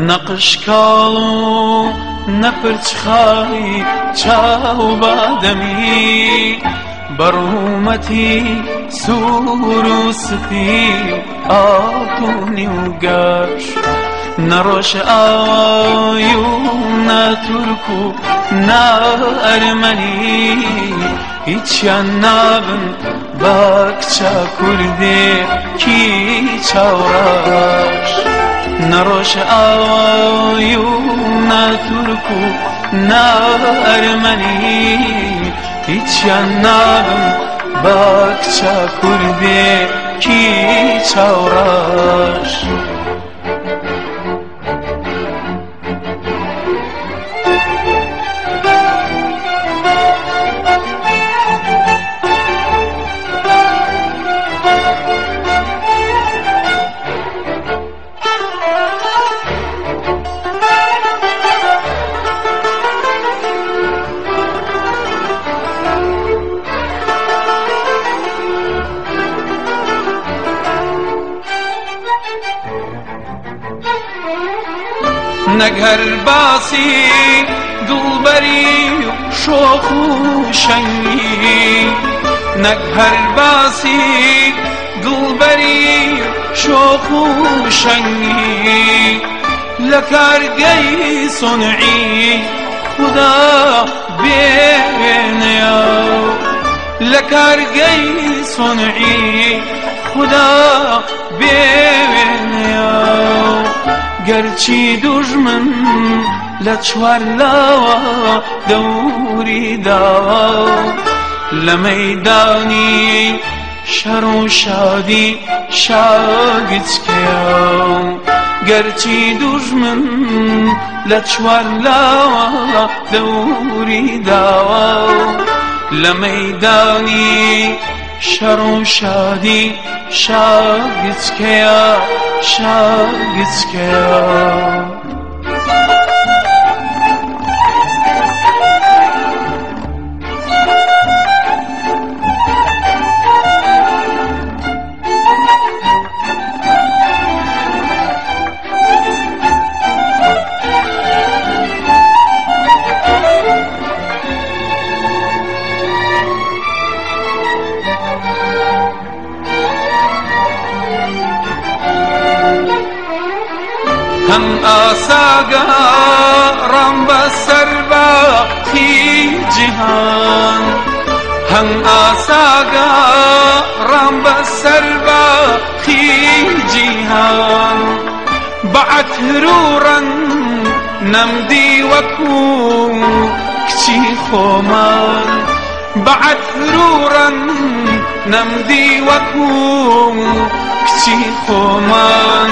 نەقشکاڵ و نەپرچخای چاو بادەمی بە ڕوومەتی سوور و سپی و ئاڵتونی و گەش نە ڕۆژئاوای و نە تورک و نە ئەرمەنی هیچیان نابن بە کچە کوردێکی چاوڕەش نە ڕۆژئاوای و نە تورک و نە ئەرمەنی هیچیان نابن بە کچە کوردێکی چاوڕەش. نەک هەر باسی دڵبەری و شۆخ و شەنگی نەک هەر باسی دڵبەری و شۆخ و شەنگی لە کارگەی سونعی خودا بێنەیە لە کارگەی سونعی خودا بێوێنەیە گەرچی دوژمن لە چوار لاوە دەوری داوە لە مەیدانی شەڕ و شادی شاگچکەیە گەرچی دوژمن لە چوار لاوە دەوری داوە لە مەیدانی شەڕ و شادی شاگچکەیە شاگچکەیە. هەم ئاساگەڕام بەسەر باخی جیهان هەم ئاساگەڕام بەسەر باخی جیهان بە عەتر و ڕەنگ نەمدی وەکو کچی خۆمان بە عەتر و ڕەنگ نەمدی وەکو کچی خۆمان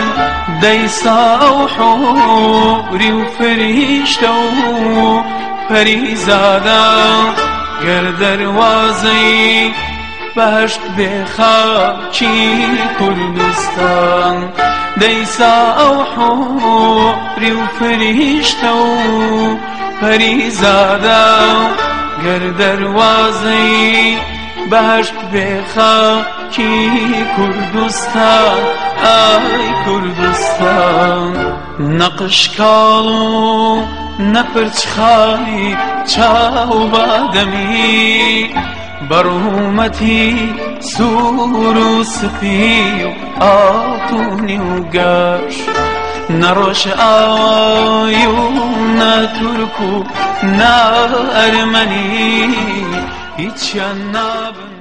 دەیسا ئەو حۆری و فریشتە و پەریزادە گەر دەروازەی بەهەشت بێ خاکی کوردستان دەیسا ئەو حۆری و فریشتە و پەریزادە گەر دەروازەی بەهەشت بێ خاکی کوردستان ئای کوردستان نەقشکاڵ و نەپرچخای چاو بادەمی بە ڕوومەتی سوور و سپی و ئاڵتونی و گەش نە ڕۆژئاوای و نە تورک و نە ئەرمەنی هیچیان نابن.